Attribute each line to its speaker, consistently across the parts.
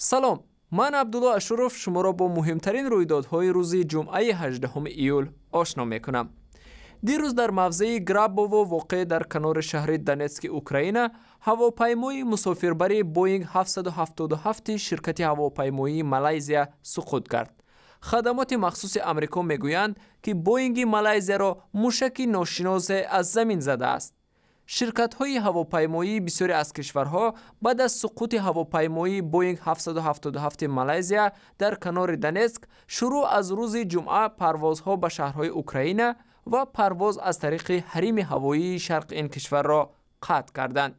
Speaker 1: Салом, ман Абдулло Ашуров шуморо бо муҳимтарин рӯйдодҳои рӯзи ҷумъаи 18 июл ошно мекунам. Дирӯз дар мавзеи Грабово, воқеъ дар канори шаҳри Донетски Украина, ҳавопаймои мусофирбари Боинг 777 ширкати ҳавопаймоии Малайзия суқут кард. Хадамоти махсуси Амрико мегӯянд, ки Боинги Малайзияро мушаки ношиносе аз замин задааст. Ширкатҳои ҳавопаймоии бисёре аз кишварҳо баъд аз суқути ҳавопаймоии Боинг 777 Малайзия дар канори Донетск шурӯъ аз рӯзи ҷумъа парвозҳо ба шаҳрҳои Украина ва парвоз аз тариқи ҳарими ҳавоии шарқи ин кишварро қатъ карданд.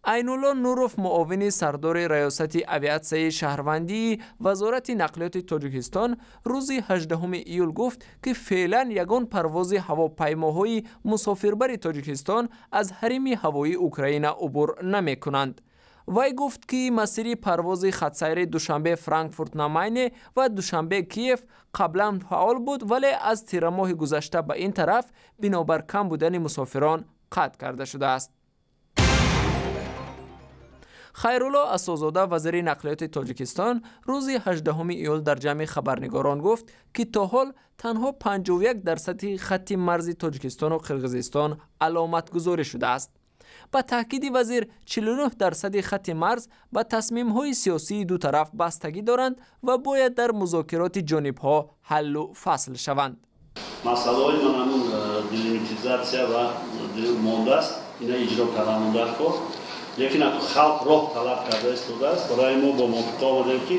Speaker 1: Айнулло Нуров, муовини сардори раёсати авиатсияи шаҳрвандии Вазорати нақлиёти Тоҷикистон, рӯзи 18 июл гуфт, ки феълан ягон парвози ҳавопаймоҳои мусофирбари Тоҷикистон аз ҳарими ҳавоии Украина убур намекунанд. Вай гуфт, ки масири парвози хатсайри Душанбе Франкфурт на Майне ва Душанбе Киев қаблан фаъол буд, вале аз тирамоҳи гузашта ба ин тараф бинобар кам будани мусофирон қатъ карда шудааст. Хайрулло Асозода, вазири нақлиёти Тоҷикистон, рӯзи 18 июл дар ҷамъи хабарнигорон гуфт, ки то ҳол танҳо 51% хатти марзи Тоҷикистону Қирғизистон аломатгузорӣ шудааст. Ба таъкиди вазир, 49% хатти марз ба тасмимҳои сиёсии ду тараф бастагӣ доранд ва бояд дар музокироти ҷонибҳо ҳаллу фасл шаванд.
Speaker 2: Масъалаҳои манамун делимитизатсия ва мондааст, ина иҷро кардан мондааст, лекин халқ роҳ талаб карда истодааст. Барои мо бо мувофиқа омадем, ки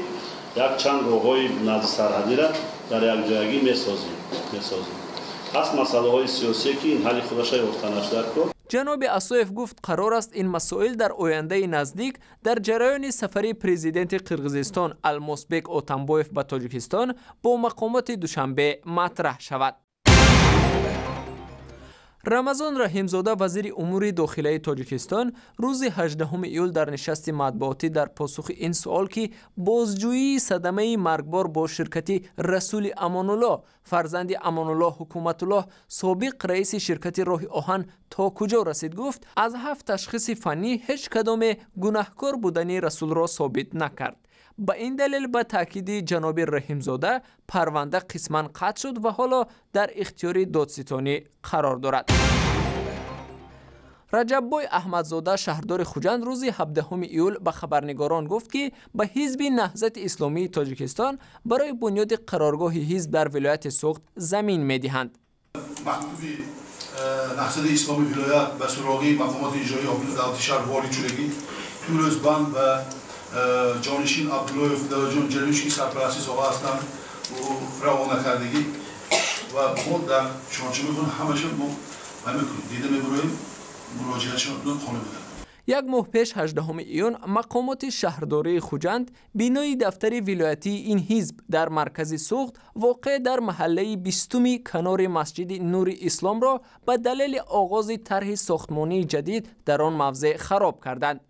Speaker 2: якчанд роҳҳои назди сарҳадиро дар якҷоягӣ месозем. Ҳаст масъалаҳои сиёсие, ки ин ҳалли худаша ёфта нашуда кор.
Speaker 1: Ҷаноби Асоев гуфт, қарор аст ин масоил дар ояндаи наздик дар ҷараёни сафари президенти Қирғизистон Алмосбек Отамбоев ба Тоҷикистон бо мақомоти Душанбе матраҳ шавад. Рамазон Раҳимзода, вазири умури дохилаи Тоҷикистон, рӯзи 18 июл дар нишасти матбуотӣ дар посухи ин суол, ки бозҷӯии садамаи маргбор бо ширкати Расули Амонулло, фарзанди Амонулло Ҳукуматуллоҳ, собиқ раиси ширкати роҳи оҳан, то куҷо расид, гуфт, аз ҳафт ташхиси фаннӣ ҳеҷ кадоме гунаҳкор будани Расулро собит накард. Ба ин далел, ба таъкиди ҷаноби Раҳимзода, парванда қисман қатъ шуд ва ҳоло дар ихтиёри додситонӣ қарор дорад. Раҷаббой Аҳмадзода, шаҳрдори Хуҷанд, рӯзи 17 июл ба хабарнигорон гуфт, ки ба ҳизби Наҳзати Исломии Тоҷикистон барои бунёди қароргоҳи ҳизб дар вилояти Суғд замин медиҳанд.
Speaker 3: Мактуби Наҳзати Исломии вилоят ба суроғи мақомоти иҷроии ҳокимияти давлати шаҳр ворид шудагӣ. Имрӯз банд ва ҷонишин Абдуллоев Далоҷон Ҷалилович, ки сарпарасти соҳа ҳастанд, равона кардагӣ ва мо дар чорчӯбаи худ ҳамаша мо мекунем, дида мебуроем, муроҷиатшонро хона мекунем.
Speaker 1: Як моҳ пеш, 18 июн, мақомоти шаҳрдории Хуҷанд бинои дафтари вилоятии ин ҳизб дар маркази Суғд, воқеъ дар маҳаллаи бистуми канори масҷиди Нури Исломро ба далели оғози тарҳи сохтмонии ҷадид дар он мавзеъ хароб карданд.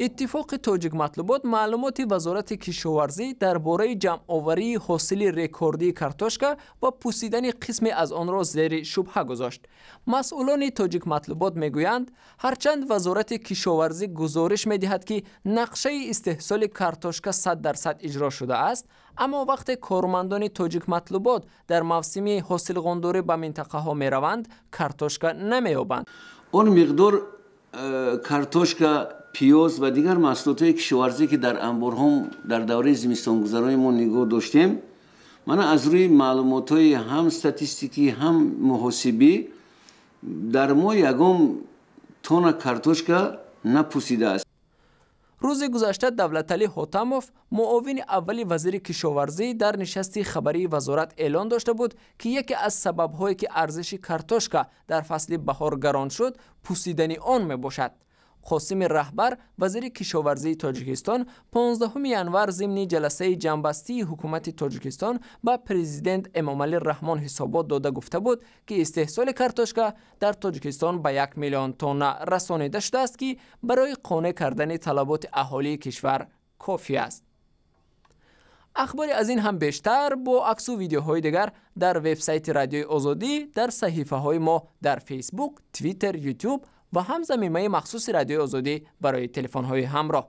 Speaker 1: Иттифоқи Тоҷикматлубот маълумоти Вазорати кишоварзӣ дар бораи ҷамъоварии ҳосили рекордии картошка ва пусидани қисме аз онро зери шубҳа гузошт. Масъулони Тоҷикматлубот мегӯянд, ҳарчанд Вазорати кишоварзӣ гузориш медиҳад, ки нақшаи истеҳсоли картошка 100% иҷро шудааст, аммо вақте кормандони Тоҷикматлубот дар мавсими ҳосилғондорӣ ба минтақаҳо мераванд, картошка намеёбанд.
Speaker 4: Он миқдор картошка, пиёз ва дигар маҳсулотҳои кишоварзӣ, ки дар анборҳо дар давраи зимистонгузаронӣ мо нигоҳ доштем, мана аз рӯи маълумотҳои ҳам статистикӣ, ҳам муҳосибӣ, дар мо ягон тонна картошка напусидааст.
Speaker 1: Рӯзи гузашта Давлаталӣ Ҳотамов, муовини аввали вазири кишоварзӣ, дар нишасти хабарии вазорат эълон дошта буд, ки яке аз сабабҳое, ки арзиши картошка дар фасли баҳор гарон шуд, пусидани он мебошад. Қосими Раҳбар, вазири кишоварзии Тоҷикистон, 15 январ зимни ҷаласаи ҷамъбастии ҳукумати Тоҷикистон ба президент Эмомалӣ Раҳмон ҳисобот дода гуфта буд, ки истеҳсоли картошка дар Тоҷикистон ба 1 миллион тонна расонида шудааст, ки барои қонеъ кардани талаботи аҳолии кишвар кофӣ аст. Ахбори аз ин ҳам бештар бо аксу видеоҳои дигар дар вебсайти Радиои Озодӣ, дар саҳифаҳои мо дар Фейсбук, Твиттер, Ютуб ва ҳам замимаи махсуси Радиои Озодӣ барои телефонҳои ҳамроҳ.